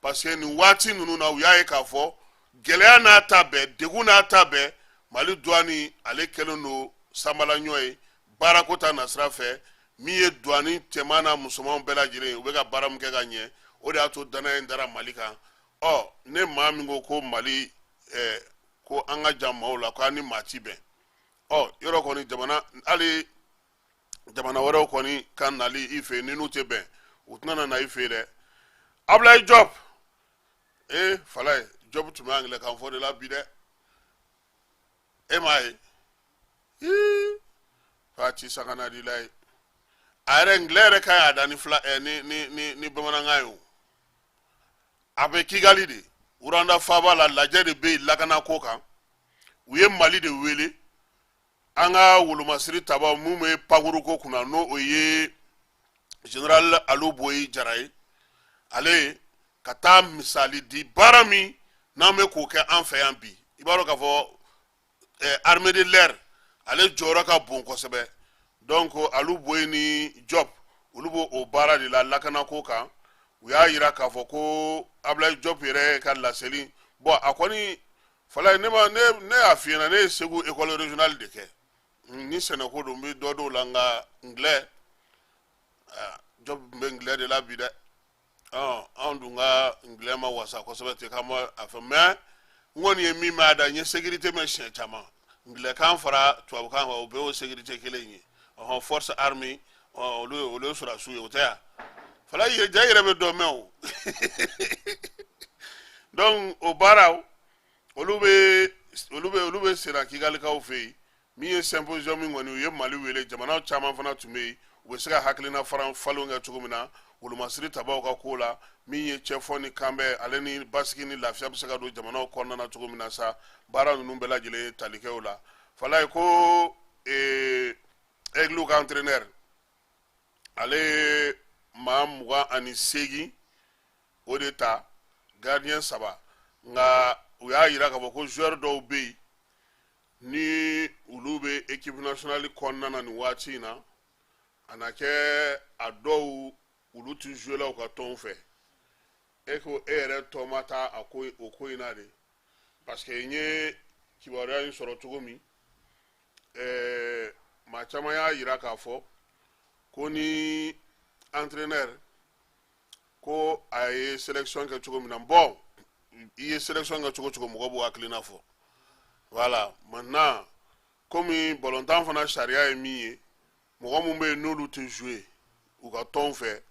parce que nin waati ninnu na, u y'a ye k'a fɔ gɛlɛya n'a ta bɛɛ, degun n'a ta bɛɛ, Mali douane ale kɛlen don sanbalaɲɔ ye baarako ta nasira fɛ. Min ye douane cɛman n'a musomanw bɛɛ lajɛlen, u bɛ ka baara min kɛ ka ɲɛ, o de y'a to danaya in dara Mali kan. Ɔ ne maa min ko ko Mali ko an ka jan maaw la, ko an ni maa ti bɛn, ɔ yɔrɔ kɔni jamana, hali jamana wɛrɛw kɔni ka nali i fɛ, ni n'u tɛ bɛn, u tɛna na i fɛ dɛ. Abulayi Jɔp, ee Falaye, Jɔp tun bɛ angilɛ kan fɔ de la bi dɛ, e m'a ye? Ii Fati Sakanadila ye. A yɛrɛ ngilɛ yɛrɛ ka ɲi a da ni fila ni bamanankan ye. O a bɛ Kigali de, Rwanda faaba la. Lajɛ de bɛ yen lakanako kan. U ye Mali de wele, an ka wolomasiri tabaw mun bɛ pankuruko kunna, n'o o ye général Alu Boyi Jara ye. Ale ka taa misali di baara min n'an bɛ k'o kɛ an fɛ yan bi. I b'a dɔn k'a fɔ armée de l'air, ale jɔyɔrɔ ka bon kosɛbɛ. Donc Alu Boyi ni Job, olu b'o o baara de la lakanako kan. U y'a yira k'a fɔ ko Ablaye Diop yɛrɛ ka laseli. Bon, a kɔni fala ne ma ne y'a f'i ɲɛna, ne ye Segu école régionale de kɛ. Ni sɛnɛko don, n bɛ dɔ dɔw la, nka ngilɛ, Diop bɛ ngilɛ de la bi dɛ. Anw dun ka ngilɛ ma wasa kosɛbɛ ten k'an ma a fɛ, mais n kɔni ye min mɛn a da, n ye sécurité mɛn siɲɛ caman. Ngilɛkan fara tubabukan kan, o bɛɛ y'o sécurité kelen ye. Ɔhɔn, force armée, olu ye sɔrɔdasiw ye, o tɛ yan fala ja yɛrɛ bɛ dɔ mɛn o. Donc o baaraw, olu bɛ senna Kigalikaw fɛ yen. Min ye symposium min kɔni, u ye Mali wele, jamana caman fana tun bɛ yen. U bɛ se ka hakilina fara falenw kɛ cogo min na wolomasiri tabaw ka ko la, min ye cɛfɔ ni kanbɛn, ale ni basigi ni lafiya bɛ se ka don jamanaw kɔnɔna na cogo min na sa. Baara ninnu bɛɛ lajɛlen ye tali kɛ o la. Falaye ko Aigle ka entraîneur, ale ye maa 28 o de ta, gardien saba. Nka u y'a yira k'a fɔ ko joueur dɔw bɛ yen ni olu bɛ équipe nationale kɔnɔna na nin waati in na, a na kɛ a dɔw olu ti jouer la u ka tɔnw fɛ. E ko e yɛrɛ tɔ ma taa a ko o ko in na de, parce que n ye kibaruya in sɔrɔ cogo min, maa caman y'a yira k'a fɔ ko ni entraîneur ko a ye sélection kɛ cogo min na. Bon, i ye sélection kɛ cogo cogo, mɔgɔ b'o hakilina fɔ. Voilà, maintenant, komi balontan fana sariya ye min ye, mɔgɔ mun bɛ yen n'olu tɛ jouer u ka tɔn fɛ,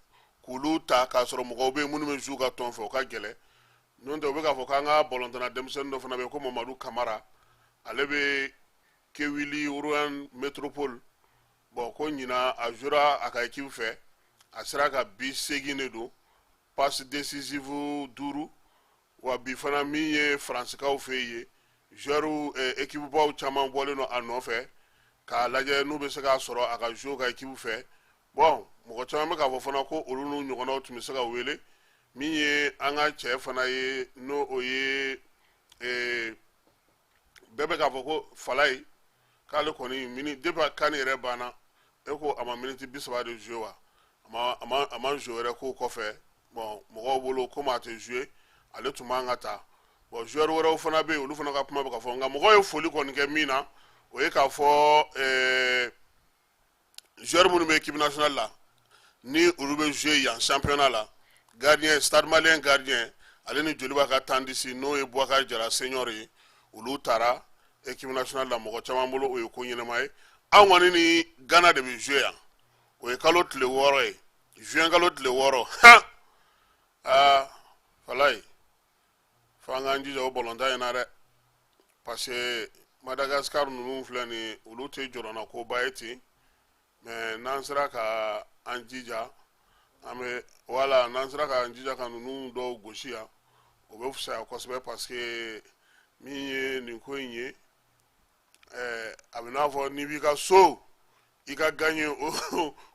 k'olu ta k'a sɔrɔ mɔgɔw bɛ yen minnu bɛ jouer u ka tɔn fɛ, o ka gɛlɛn. N'o tɛ, u bɛ k'a fɔ k'an ka balontanna denmisɛnnin dɔ fana bɛ yen ko Mamadu Kamara, ale bɛ Kewili Royan Métropole. Bon, ko ɲina a jouera a ka équipe fɛ, a sera ka bi 8 de don, passe décisive duuru. Wa bi fana, min ye Faransikaw fɛ yen, joueur équipe baw caman bɔlen don a nɔfɛ k'a lajɛ n'u bɛ se k'a sɔrɔ a ka jouer ka équipe fɛ. Bon, mɔgɔ caman bɛ k'a fɔ fana ko olu n'u ɲɔgɔnnaw tun bɛ se ka wele. Min ye an ka cɛ fana ye, n'o o ye bɛɛ bɛ k'a fɔ ko Falaye, k'ale kɔni mini depuis CAN yɛrɛ banna, e ko a ma miniti 30 de jouer wa, a ma jouer wɛrɛ k'o kɔfɛ. Bon, mɔgɔw bolo komi a tɛ jouer, ale tun man ka ta. Bon, joueur wɛrɛw fana bɛ yen, olu fana ka kuma bɛ ka fɔ. Nka mɔgɔw ye foli kɔni kɛ min na, o ye k'a fɔ joueur minnu bɛ équipe nationale la, ni olu bɛ jouer yan championnat la, gardien, Stade Malien gardien, ale ni Joliba ka tandisi, n'o ye Boubacar Jara senior ye, olu taara équipe nationale la. Mɔgɔ caman bolo, o ye ko ɲɛnama ye. Anw kɔni ni Ghana de bɛ jouer yan, o ye kalo tile 6 ye, juin kalo tile 6. Han, aa Falaye, f'an k'an jija o balontan in na dɛ, parce que Madagascar ninnu filɛ nin ye, olu tɛ jɔrɔna koba ye ten. Mais n'an sera ka an jija, an bɛ, wala n'an sera k'an jija ka ninnu dɔw gosi yan, o bɛ fisaya kosɛbɛ, parce que min ye nin ko in ye, a bɛ n'a fɔ n'i b'i ka so, i ka gagner,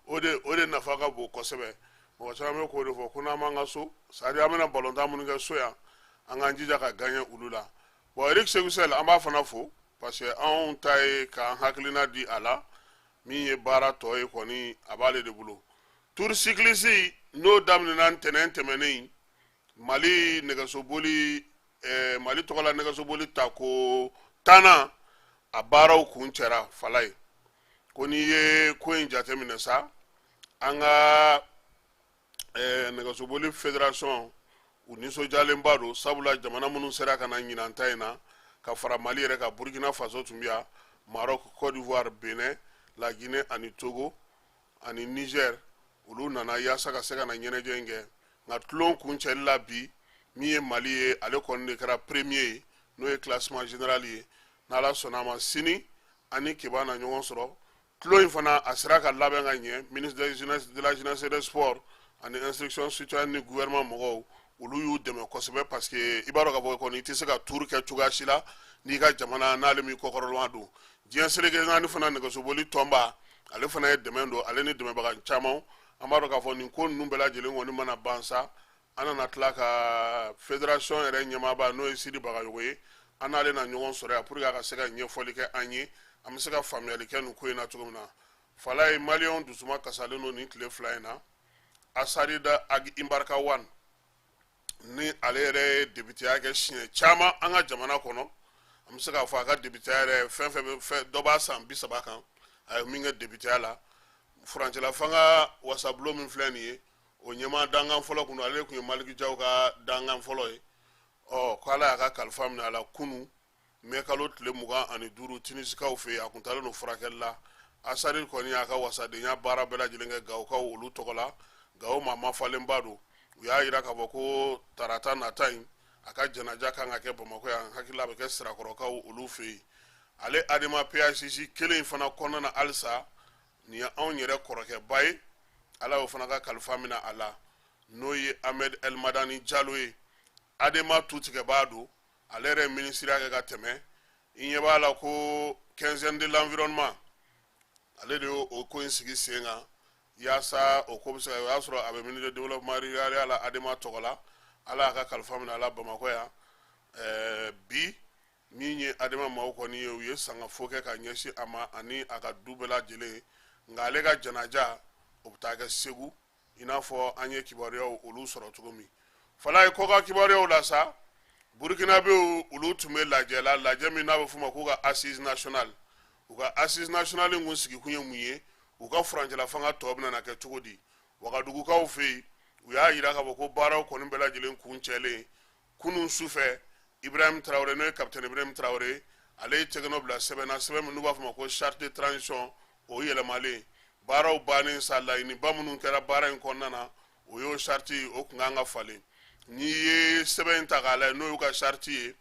o de nafa ka bon kosɛbɛ. Mɔgɔ caman bɛ k'o de fɔ ko n'an m'an ka so, c'est à dire an bɛna balontan minnu kɛ so yan, an k'an jija ka gagner olu la. Bon, Eric Sékou Chelle, an b'a fana fo, parce que anw ta ye k'an hakilina di a la. Min ye baara tɔ ye kɔni, a b'ale de bolo. Tour cycliste, n'o daminɛna ntɛnɛn tɛmɛnen, Mali nɛgɛsoboli, Mali tɔgɔla nɛgɛsoboli ta ko tannan, a baaraw kun cɛra. Falaye ko n'i ye ko in jateminɛ sa, an ka nɛgɛsoboli fédération, u nisɔndiyalenba don, sabula jamana minnu sera ka na ɲinan ta in na ka fara Mali yɛrɛ kan, Burkina Faso tun bɛ yan, Maroc, Côte d'Ivoire, Benin, La Guinée ani Togo ani Niger, olu nana yaasa ka se ka na ɲɛnajɛ in kɛ. Nka tulon kuncɛli la bi, min ye Mali ye, ale kɔni de kɛra premier ye, n'o ye classement général ye. N'Ala sɔnna a ma, sini ani Keba na ɲɔgɔn sɔrɔ. Tulon in fana a sera ka labɛn ka ɲɛ. Ministre de la Jeunesse et des Sports ani Instruction citoyenne ni gouvernement mɔgɔw, olu y'u dɛmɛ kosɛbɛ, parce que i b'a dɔn k'a fɔ kɔni i tɛ se ka tour kɛ cogoya si la n'i ka jamana n'ale m'i kɔkɔrɔma don. Diɲɛ seleke naani fana nɛgɛsoboli tɔnba, ale fana ye dɛmɛ don, ale ni dɛmɛbaga caman. An b'a dɔn k'a fɔ nin ko ninnu bɛɛ lajɛlen kɔni mana ban sa, an nana tila ka fédération yɛrɛ ɲɛmaaba, n'o ye Sidi Bagayogo ye, an n'ale na ɲɔgɔn sɔrɔ yan pour que a ka se ka ɲɛfɔli kɛ an ye, an bɛ se ka faamuyali kɛ nin ko in na cogo min na. Falaye, Maliyɛnw dusuma kasalen don nin tile 2 in na. Asarida Ag Imbarka Wane, ni ale yɛrɛ ye depiteya kɛ siɲɛ caman an ka jamana kɔnɔ, an bɛ se k'a fɔ a ka depiteya yɛrɛ fɛn fɛn bɛ fɛn dɔ b'a san 30 kan, a ye min kɛ depiteya la, furancɛla fanga wasabulon min filɛ nin ye, o ɲɛmaa dankan fɔlɔ kun don. Ale tun ye Maliki Jaw ka dankan fɔlɔ ye. Ɔ, ko Ala y'a ka kalifa minɛ a la kunu, mɛ kalo tile 25, Tunisikaw fɛ yen. A kun taalen don furakɛli la. Asari kɔni y'a ka wasadenya baara bɛɛ lajɛlen kɛ Gawokaw olu tɔgɔ la. Gawo maa mafalenba don. U y'a yira k'a fɔ ko tarata nata in, a ka janaja kan ka kɛ Bamakɔ yan. Hakili la, a bɛ kɛ Sirakɔrɔkaw olu fɛ yen. Ale Adema PASJ kelen in fana kɔnɔna na halisa, nin ye anw yɛrɛ kɔrɔkɛba ye, Ala y'o fana ka kalifa minɛ a la, n'o ye Ahmed El Madani Jalo ye. Adema tutigɛbaa don. Ale yɛrɛ ye minisiriya kɛ ka tɛmɛ. I ɲɛ b'a la ko Quinzaine de l'Environnement, ale de y'o ko in sigi sen kan yaasa o ko bɛ se ka, o y'a sɔrɔ a bɛ ministre de Développement rural la Adema tɔgɔ la. Ala y'a ka kalifa minɛ a la Bamakɔ yan. Bi min ye Adema maaw kɔni ye, u ye sangafo kɛ ka ɲɛsin a ma ani a ka du bɛɛ lajɛlen. Nka ale ka janaja, o bɛ taa kɛ Segu, i n'a fɔ an ye kibaruyaw olu sɔrɔ cogo min. Falaye, kɔkan kibaruyaw la sa, Burukinabew olu tun bɛ lajɛ la, lajɛ min n'a bɛ f'o ma k'u ka assise nationale. U ka assise nationale in kun sigikun ye mun ye? U ka furancɛla fanga tɔ bɛna na kɛ cogo di? Wagadugukaw fɛ yen, u y'a yira k'a fɔ ko baaraw kɔni bɛɛ lajɛlen kuncɛlen kunun sufɛ. Ibrahim Traoré, n'o ye capitaine Ibrahim Traoré, ale ye tɛgɛnɔ bila sɛbɛn na, sɛbɛn min n'u b'a fɔ ma ko charte de transition. O yɛlɛmalen, baaraw bannen sa, laɲiniba minnu kɛra baara in kɔnɔna na, o y'o charte, o kun kan ka falen. N'i ye sɛbɛn in ta k'a lajɛ, n'o y'u ka charte ye,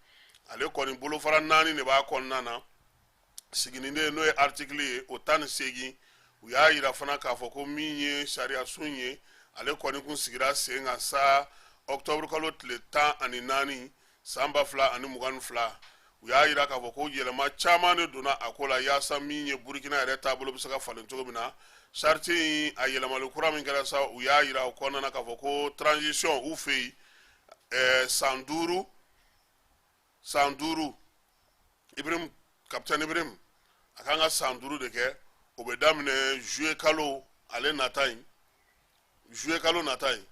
ale kɔni bolofara naani de b'a kɔnɔna na. Siginiden, n'o ye article ye, o 18. U y'a yira fana k'a fɔ ko min ye sariya sun ye, ale kɔni kun sigira sen kan sa octobre kalo tile 14 san 2022. U y'a yira k'a fɔ ko yɛlɛma caman de donna a ko la yaasa min ye Burukina yɛrɛ taabolo bɛ se ka falen cogo min na. Charte in, a yɛlɛmali kura min kɛra sa, u y'a yira o kɔnɔna na k'a fɔ ko transition u fɛ yen, san 5, san 5, Ibrahim, capitaine Ibrahim, a kan ka san 5 de kɛ. O bɛ daminɛ juillet kalo ale nata in, juillet kalo nata in,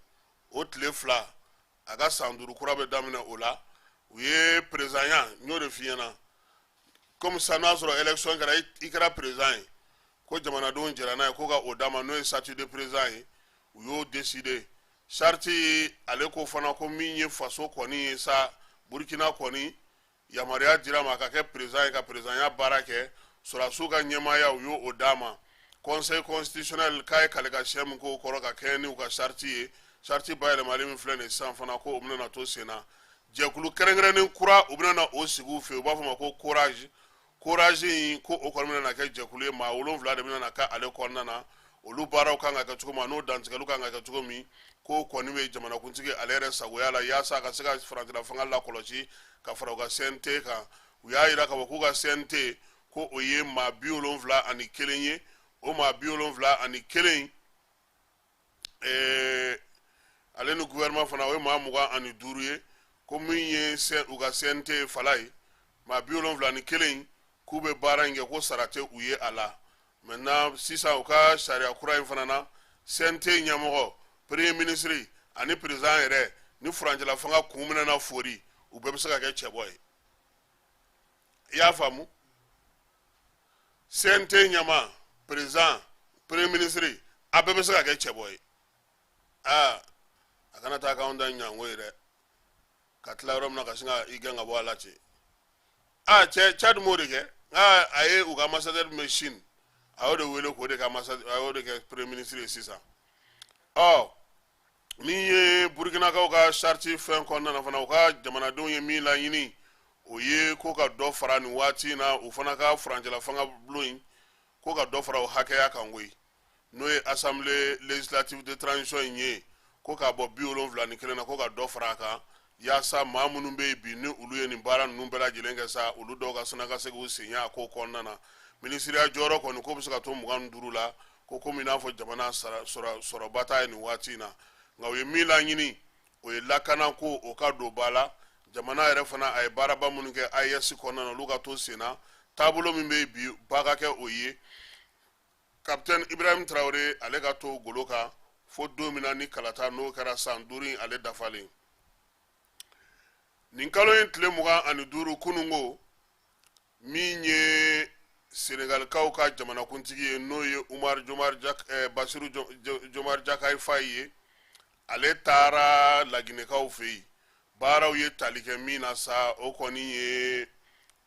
o tile 2, a ka san 5 kura bɛ daminɛ o la. U ye présidentya, n y'o de f'i ɲɛna, komi sisan n'o y'a sɔrɔ élection kɛra, i kɛra président ye, ko jamanadenw jɛra n'a ye ko ka o d'a ma, n'o ye statut de président ye, u y'o décider. Charte, ale ko fana ko min ye faso kɔni ye sa, Burkina kɔni yamaruya dira ma ka kɛ président ye, ka présidentya baara kɛ. Sɔrɔdasiw ka ɲɛmaaya, u y'o d'a ma. Conseil constitutionnel k'a ye kale ka siɲɛ min k'o kɔrɔ ka kɛɲɛ n'u ka charte ye, charte bayɛlɛmali min filɛ nin ye sisan fana, ko o bɛna na to sen na. Jɛkulu kɛrɛnkɛrɛnnen kura, u bɛna na o sigi u fɛ yen, u b'a fɔ o ma ko CORAGE. CORAGE in, ko o kɔni bɛna na kɛ jɛkulu ye, maa 7 de bɛna na kɛ ale kɔnɔna na. Olu baaraw kan ka kɛ cogo min, n'o dantigɛliw kan ka kɛ cogo min, k'o kɔni bɛ jamanakuntigi ale yɛrɛ sagoya la, yaasa a ka se ka furancɛla fanga lakɔlɔsi ka fara u ka CNT kan. U y'a yira k'a fɔ k'u ka CNT, ko o ye maa 71 ye. O maa 71, ale ni gouvernement fana, o ye maa 25 ye. Ko min ye u ka CNT fala ye, maa 71, k'u bɛ baara in kɛ, ko sara tɛ u ye a la. Maintenant sisan, u ka sariya kura in fana na, CNT ɲɛmɔgɔ, premier ministre ani président yɛrɛ ni furancɛla fanga kun bɛna na fori, u bɛɛ bɛ se ka kɛ cɛbɔ ye. I y'a faamu? CNT ɲɛmaa, président, premier ministre, a bɛɛ bɛ se ka kɛ cɛbɔ ye. Aa, a kana taa k'anw ta ɲango ye dɛ, ka tila yɔrɔ min na ka sin ka i gɛn ka bɔ a la ten. Aa cɛ, Tchad m'o de kɛ, nka a ye u ka ambassadeur min bɛ Chine, a y'o de wele k'o de kɛ ambassadeur, a y'o de kɛ premier ministre ye sisan. Ɔ, min ye Burukinakaw ka charte fɛn kɔnɔna na fana, u ka jamanadenw ye min laɲini, o ye ko ka dɔ fara nin waati in na u fana ka furancɛla fanga bulon in. ko ka dɔ fara o hakɛya kan koyi, n'o ye Assemblée législative de transition in ye, ko k'a bɔ 71 na, ko ka dɔ fara a kan, yaasa maa minnu bɛ yen bi ni olu ye nin baara ninnu bɛɛ lajɛlen kɛ sa, olu dɔw ka sina ka se k'u sen a ko kɔnɔna na. Minisiriya jɔyɔrɔ kɔni, k'o bɛ se ka to 25 la, ko komi i n'a fɔ jamana sɔrɔba t'a ye nin waati in na. Nka u ye min laɲini, o ye lakana ko o ka don ba la. Jamana yɛrɛ fana, a ye baaraba minnu kɛ AES kɔnɔna na, olu ka to sen na. Taabolo min bɛ yen bi, ba ka kɛ o ye. Kapitɛni Ibrahim Traoré, ale ka to golo kan fo don min na ni kalata n'o kɛra, san 5 in ale dafalen. Nin kalo in tile 25, kununko, min ye Senegalikaw ka jamanakuntigi ye, n'o ye Umar Jomar Jak, Basiru Jomar Jakay Faye ye, ale taara Laginɛkaw fɛ yen. Baaraw ye tali kɛ min na sa, o kɔni ye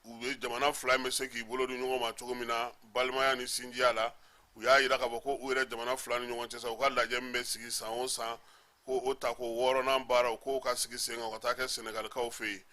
u bɛ jamana fila in bɛ se k'i bolo di ɲɔgɔn ma cogo min na balimaya ni sinjiya la. U y'a yira k'a fɔ ko u yɛrɛ jamana fila ni ɲɔgɔn cɛ sa, u ka lajɛ min bɛ sigi san o san, ko o tako wɔɔrɔnan baaraw, k'o ka sigi sen kan, o ka taa kɛ Senegalikaw fɛ yen.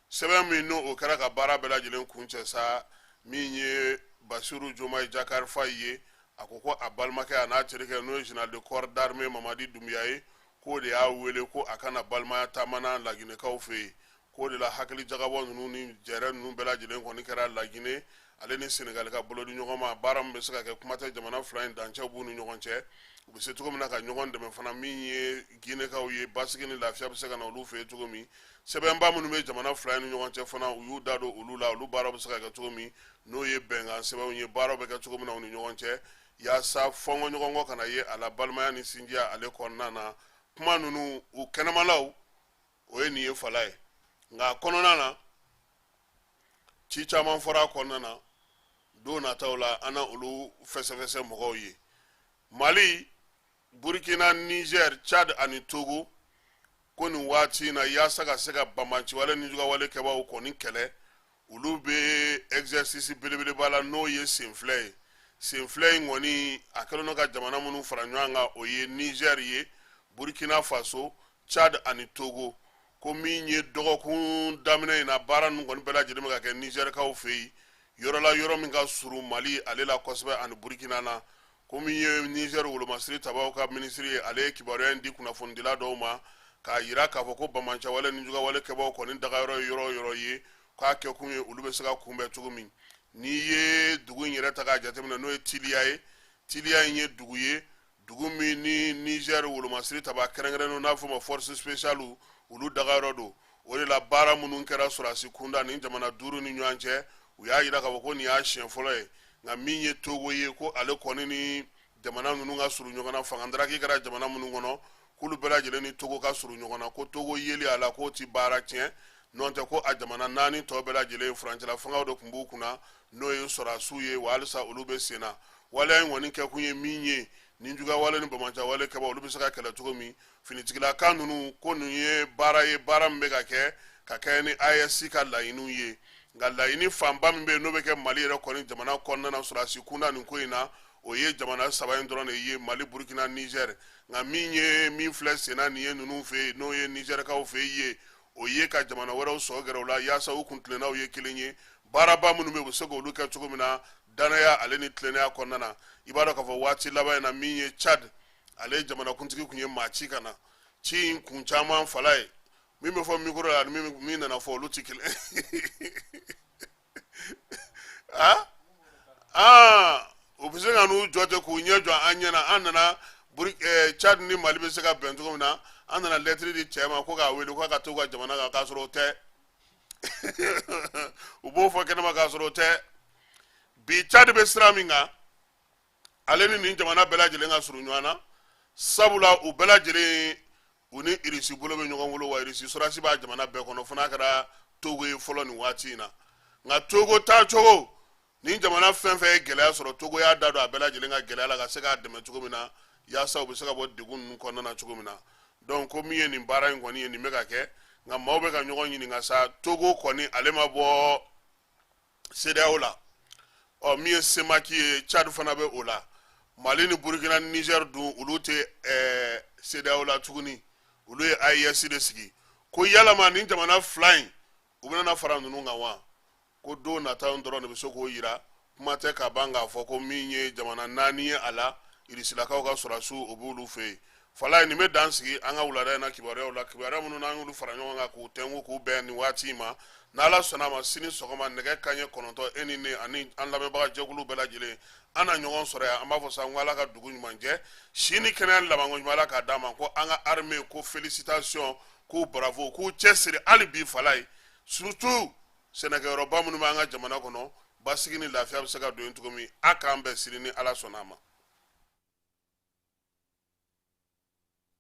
Sɛbɛn min n'o o kɛra ka baara bɛɛ lajɛlen kuncɛ sa, min ye Basiru Jomayi Jakari Fayi ye, a ko ko a balimakɛ a n'a terikɛ, n'o ye général de corps d'armée Mamadi Dumbuya ye, k'o de y'a wele ko a ka na balimaya taama na Laginɛkaw fɛ yen. K'o de la hakili jagabɔ ninnu ni jɛrɛ ninnu bɛɛ lajɛlen kɔni kɛra Laginɛ ale ni Senegali ka bolo di ɲɔgɔn ma, baara min bɛ se ka kɛ. Kuma tɛ, jamana fila in dancɛw b'u ni ɲɔgɔn cɛ, u bɛ se cogo min na ka ɲɔgɔn dɛmɛ fana. Min ye Ginɛkaw ye, basigi ni lafiya bɛ se ka na olu fɛ yen cogo min. Sɛbɛnba minnu bɛ jamana fila in ni ɲɔgɔn cɛ fana, u y'u da don olu la, olu baaraw bɛ se ka kɛ cogo min, n'o ye bɛnkan sɛbɛnw ye, baaraw bɛ kɛ cogo min na u ni ɲɔgɔn cɛ, yaasa fɔnkɔɲɔgɔnkɔ kana ye a la balimaya ni sinjiya ale kɔnɔna na. Kuma ninnu, u kɛnɛmalaw, o ye nin ye fala ye, nka a kɔnɔna na, ci caman fɔra a kɔnɔna na. Don nataw la, an na olu fɛsɛfɛsɛ mɔgɔw ye. Mali, Burkina, Niger, Chad ani Togo, ko nin waati in na, yaasa ka se ka banbanciwale ni jugawale kɛbaaw kɔni kɛlɛ, olu bɛ exercice belebeleba la, n'o ye senfilɛ ye. Senfilɛ in kɔni, a kɛlen don ka jamana minnu fara ɲɔgɔn kan, o ye Niger ye, Burkina Faso, Chad ani Togo. Ko min ye dɔgɔkun daminɛ in na, baara ninnu kɔni bɛɛ lajɛlen bɛ ka kɛ Nizɛrikaw fɛ yen, yɔrɔ la, yɔrɔ min ka surun Mali ale la kosɛbɛ ani Burkina na. Ko min ye Nizɛri wolomasiri tabaw ka minisiri ye, ale ye kibaruya in di kunnafonidila dɔw ma, k'a yira k'a fɔ ko banbaanciwale ni jugawale kɛbaw kɔni dagayɔrɔ ye yɔrɔ o yɔrɔ ye, k'a kɛkun ye olu bɛ se ka kunbɛn cogo min. N'i ye dugu in yɛrɛ ta k'a jateminɛ, n'o ye Tiliya ye, Tiliya in ye dugu ye, dugu min ni Niger wolomasiri taba kɛrɛnkɛrɛnnenw, n'a fɔ ma force spéciale, olu dagayɔrɔ don. O de la baara minnu kɛra sɔrɔdasi kunda ni jamana duuru ni ɲɔgɔn cɛ, u y'a yira k'a fɔ ko nin y'a siɲɛ fɔlɔ ye. Nka min ye Togo ye, ko ale kɔni ni jamana ninnu ka surun ɲɔgɔn na, fangadaraki kɛra jamana minnu kɔnɔ, k'olu bɛɛ lajɛlen ni Togo ka surun ɲɔgɔn na, ko Togo yeli a la, k'o ti baara tiɲɛ. N'o tɛ, ko a jamana naani tɔ bɛɛ lajɛlen, furancɛla fangaw de tun b'u kunna, n'o ye sɔrɔdasiw ye, wa halisa olu bɛ sen na. Waleya in kɔni kɛkun ye min ye, ni jugawale ni banbaanciwale kɛbaw, olu bɛ se ka kɛlɛ cogo min. Finitigilaka ninnu ko nin ye baara ye, baara min bɛ ka kɛ ka kɛɲɛ ni AES ka laɲiniw ye. Nka laɲini fanba min bɛ yen, n'o bɛ kɛ Mali yɛrɛ kɔni jamana kɔnɔna na sɔrɔdasi kunda nin ko in na, o ye jamana saba in dɔrɔn de ye: Mali, Burukina, Nizɛri. Nka min ye min filɛ senna nin ye ninnu fɛ yen, n'o ye Nizɛrikaw fɛ yen, o ye ka jamana wɛrɛw sɔ gɛrɛ u la, yaasa u kuntilennaw ye kelen ye, baaraba minnu bɛ yen, u bɛ se k'olu kɛ cogo min na danaya ale ni tilennenya kɔnɔna na. I b'a dɔn k'a fɔ waati laban in na, min ye Chad, ale jamanakuntigi tun ye maa ci ka na. Ci in kun caman fala ye min bɛ fɔ mikoro la ani min nana fɔ, olu ti kelen. Aa aa, u bɛ se ka n'u jɔ ten k'u ɲɛ jɔ an ɲɛ na. An nana Chad ni Mali bɛ se ka bɛn cogo min na, an nana lɛtiri di cɛ ma ko k'a wele k'a ka to ka jamana kan, k'a sɔrɔ o tɛ. U b'o fɔ kɛnɛma k'a sɔrɔ o tɛ. Bi Chad bɛ sira min kan, ale ni nin jamana bɛɛ lajɛlen ka surun ɲɔgɔn na, sabula u bɛɛ lajɛlen, u ni Irisi bolo bɛ ɲɔgɔn bolo, wa Irisi sɔrɔdasi b'a jamana bɛɛ kɔnɔ, fo n'a kɛra Togo ye fɔlɔ nin waati in na. Nka Togo taacogo, nin jamana fɛn fɛn ye gɛlɛya sɔrɔ, Togo y'a da don a bɛɛ lajɛlen ka gɛlɛya la ka se k'a dɛmɛ cogo min na, yaasa u bɛ se ka bɔ degun ninnu kɔnɔna na cogo min na. Donc ko min ye nin baara in kɔni ye, nin bɛ ka kɛ, nka maaw bɛ ka ɲɔgɔn ɲininka sa. Togo kɔni, ale ma bɔ CEDEAO la. Ɔ, min ye CEMAC ye, Tchad fana bɛ o la. Mali ni Burkina ni Niger dun, olu tɛ CEDEAO la tuguni, olu ye AES de sigi. Ko yalama nin jamana fila in, u bɛna fara ninnu kan wa? Ko don nata dɔrɔn de bɛ se k'o yira. Kuma tɛ ka ban k'a fɔ ko min ye jamana naani ye a la, irisilakaw ka sɔrɔdasiw, o b'olu fɛ yen. Falaye, nin bɛ dan sigi an ka wulada in na kibaruyaw la, kibaruya minnu n'an y'olu fara ɲɔgɔn kan k'u tɛnku k'u bɛn nin waati in ma. N'Ala sɔnna a ma, sini sɔgɔma nɛgɛ kanɲɛ 9, e ni ne ani an lamɛnbaga jɛkulu bɛɛ lajɛlen, an na ɲɔgɔn sɔrɔ yan. An b'a fɔ sa ko Ala ka dugu ɲuman jɛ, si ni kɛnɛya ni labanko ɲuman, Ala k'a d'an ma. Ko an ka armée ko félicitation, k'u bravo, k'u cɛsiri hali bi. Falaye, surtout sɛnɛkɛyɔrɔba minnu bɛ an ka jamana kɔnɔ, basigi ni lafiya bɛ se ka don yen cogo min. A k'an bɛn sini ni Ala sɔnna a ma.